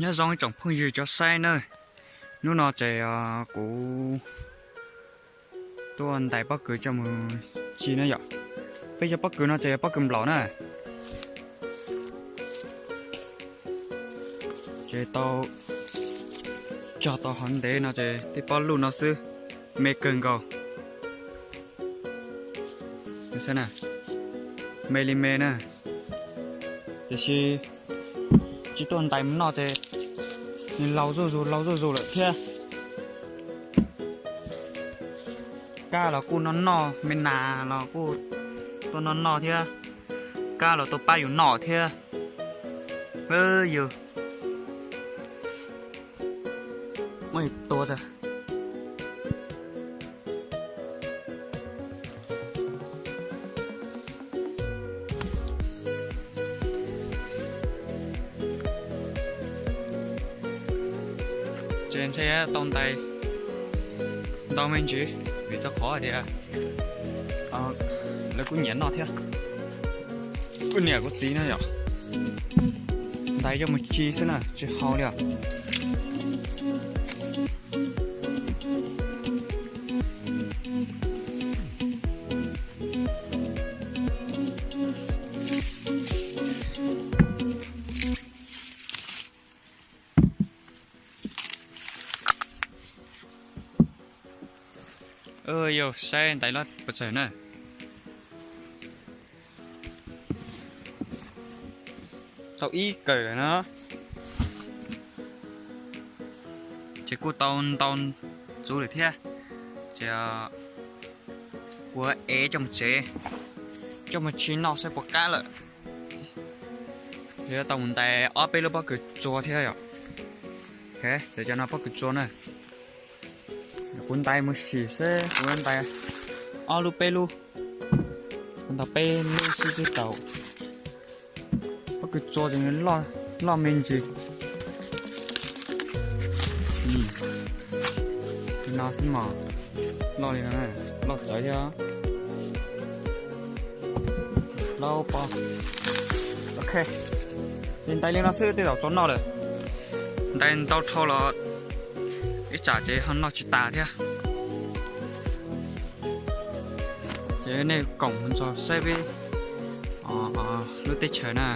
Nyob zoo ib tsoom phooj ywg cov saib na, hnub no ces kuv tuaj ntais pob kws coj mus ci na yom. Peb cov pob kws no ces pob kws nplaum na, ces tau cog tau hov ntev no ces tej pob luj no xwb, me kawg nkaus. Me li me na, tiam sis tsis tuaj ntais mus noj ces nws laus zuj zus laus zuj zus lawm thiab. Kab los kuj noj noj, me nas los kuj tuaj noj noj thiab, kab los tuaj pab yus noj thiab. Yus muab tua ces ntshe tau ntais ntau me ntsis vim rau qhov tias lawv kuj nyiam noj thiab, kuj niam kuv txiv na yom. Ntais coj mus ci xwb na, tsis haus li os. Yog saib ntais loj pes tsawg na. Tau ib kawm lawm na, ces kuj tau ntau ntxuv lawm thiab. Ces kuv ev coj mus tsev, coj mus tsis noj saib puas qab lawm. Yuav tau mus ntais ob peb lub pob kws tsua thiab yom. Txawm cov no pob kws tsua na, kuv ntais mus sim seb kuv ntais ob lub peb lub, kuv ntais peb lub xwb twb tau. Pob kws tsua ces nws loj me ntsis. Li no xwb mas loj li no, loj txawv thiab. Plaub pob. Ok, ces ntais li no xwb tej zaum tau noj lawm. Ntais ntau dhau los ib tsam ces ho noj tsis tas thiab. Ces nej koom mus ntxog saib peb lub teb chaws na.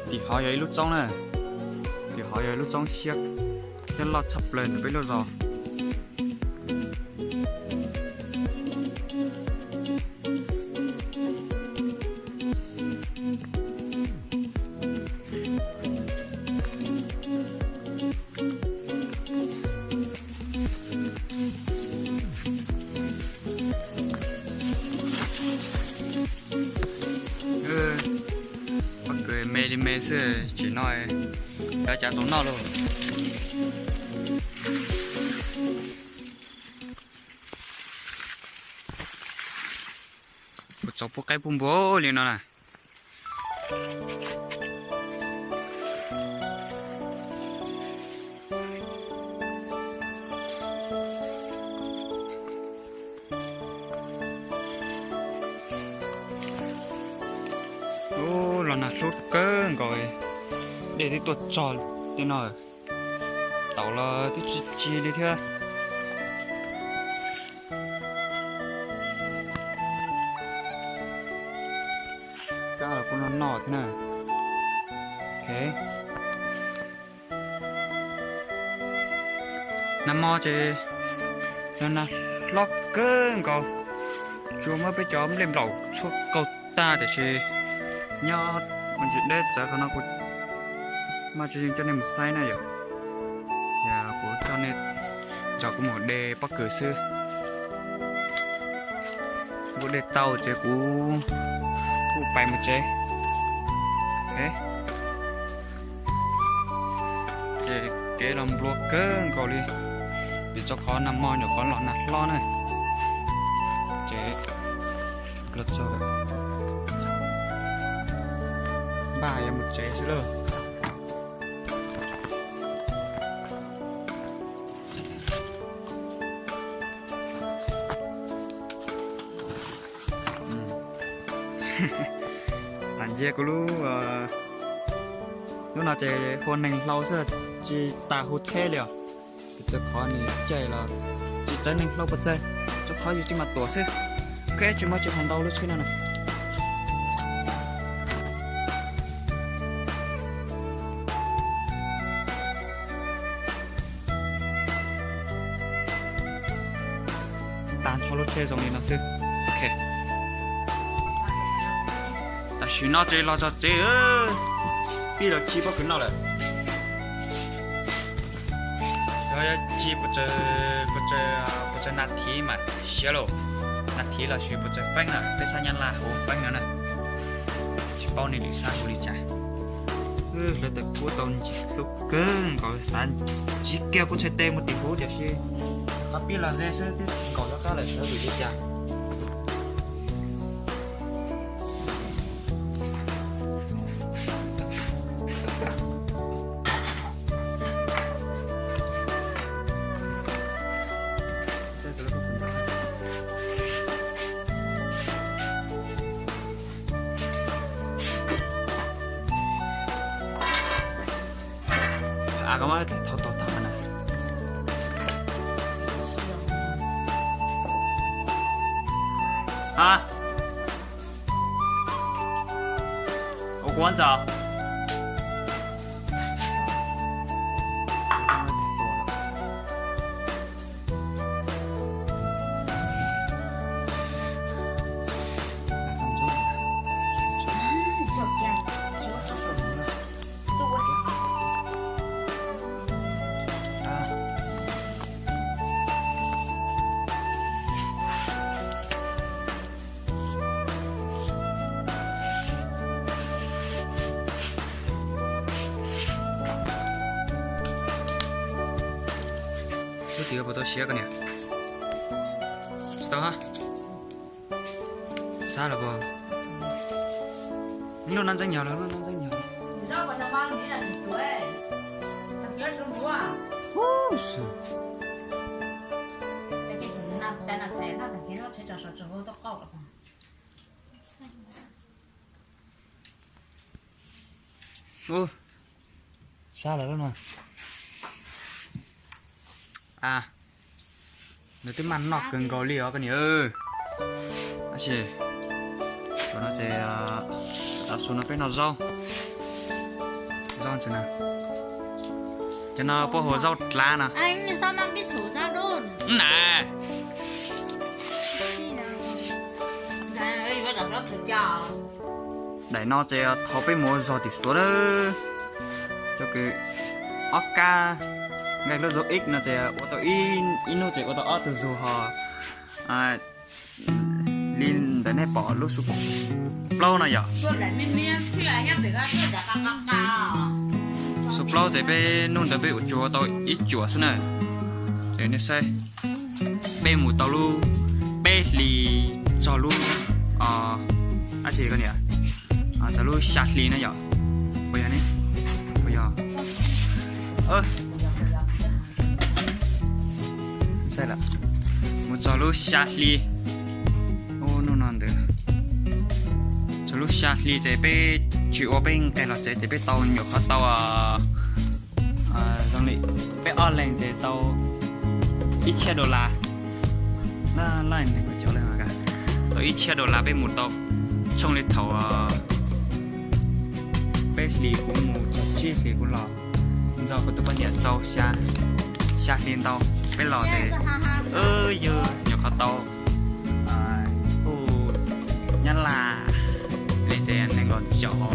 Tim hov yog ib lub roob na, tim hov yog ib lub roob siab thiab loj tshaj plaws ntawm peb lub zos. Pob kws me li me xwb, tsis noj, cov cas tau noj lauj. Kuv txov pub qaib pub npua li no na. Ub, los nag hlub kawg nkaus, dej twb tuaj tsog tej no, tauv los twb tsis ci li thiab. Kab los kuj noj noj thiab na. Nag hmo ces los nag hlob kawg nkaus, tsuas muab peb cov nplej nplaum tshuab qaug tag tiam sis nyob ntsis deb txawv qhov no kuv maj tsis yeej coj nej mus saib na yom. Kuv coj nej nrog kuv mus de pob kws xwb. Npua dej tau ces kuv kuj pais mus tsev. Ces kev los nplua kawg nkaus li, vim rau qhov nag hmo nyuam qhuav los nag hlob na, ces los txog npaj yuav mus tsev xwb lauj. Lam ncia kuv lub Hnub no ces hu neeg hlau xwb, tsis tas hu tsheb li os. Pes tsawg qhov nws caij los tsis txawv neeg hlau pes tsawg, tsuas qhov yus tsis mam tuam xwb. Ok, tsis muaj tsis hais ntau lub tsheb no na. Tag nrho lub tsheb zoo li no xwb. Ok. Tam sim no ces los txog tsev, pib los tsis pob kws noj lawm. Yog tsis pes tsawg, pes tsawg nas this mas siav lauj. Nas this los sis pes tsawg feeb na, peb xab Nyab Laj hu feeb no na. Tsis paub nej lwm xab hu li cas. Hlawv tawm kuab tau ntsis hlub kawg nkaus, xav ntsib kiag kuv txhais tes mus tim huv tiam sis qhov pib los ze xwb twb nkaum rov qab lawm, sawv vwm li cas. Ua kuv ntxawm. Lub tim puas tau siav koj niam? Tsis tau hab. Sab los puas? Lub no ntxeev nyog los, lub no ntxeev nyog. Sab lawm lub no. Nws twb maj noj kawg nkaus li os koj niam. Tab sis tam no ces, tam su no peb noj zaub. Zaub ntsis na. Cov no puab hu zaub dlav no. Na. Daim no ces thaum peb mus ua zog tim Suav na, cov kws ob kab nqaij lub zog ib no ces ua tau ib hnub ces ua tau ob tug zug ho. Li ntawd nej pom lub su plaub no yom. Su plaub ces peb hnub ntawd peb ua tsuag tau ib cuam xwb na. Ces nej saib, peb mus tau lub peb hlis txog lub, dab tsi koj niam, txog lub xya hli na yom. Puas yog ne? Puas yog? Mus txog lub xya hli, ub, hnub no ntawd, txog lub xya hli ces peb tsis ua peb nqes los tsev ces peb tau nyuam qhuav tau, zoo li peb ob leeg ces tau ib txhiab dollar. Tau ib txhiab dollar peb mus tau, tshooj li thaum peb hlis kuv mus txog tsib hlis kuv los, nrog kuv tus poj niam tau xya hli ntau peb los ces, yog nyuam qhuav tau, ub, Nyab Laj li ces nees nkaum caum os.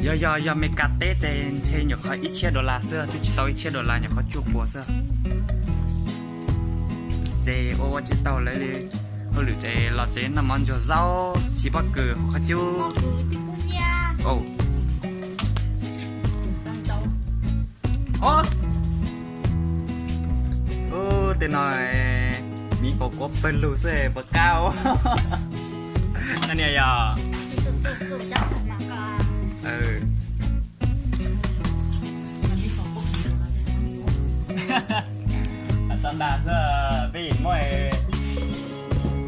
Yog, yog, yog Mes Kas teb ces ntshe nyuam qhuav ib txhiab dollar xwb, twb tsis tau ib txhiab dollar, nyuam qhuav cuaj puas xwb. Ces ua ua tsis tau lawv li, hauj lwm ces los tsev noj mov ntsuag zaub tsis pob kws hauv qhov cub. Ub, tej no miv faus kuav pawg lug xwb puas qab. Niam yog tau ntas xwb, peb yim muaj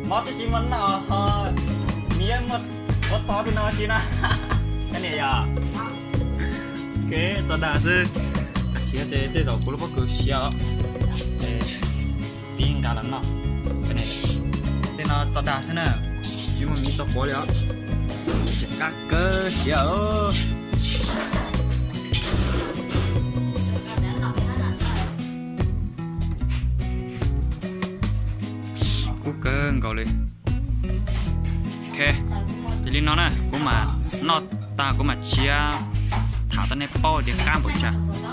mob twb tsis muaj noj ho, miv muaj ua tog tej no tsis na. Niam yog Tso dag xwb. Siav ces tej zaum kuv lub pob kws siav os. Ces pib nqa los noj. Tej no tso dag xwb na, tsis muaj miv txo quav li os. Ces qab kawg siav. Kub kawg nkaus li. Ok, ces li no na kuv mam noj tag kuv mam tshiab tham rau nej paub tias qab npaum cas.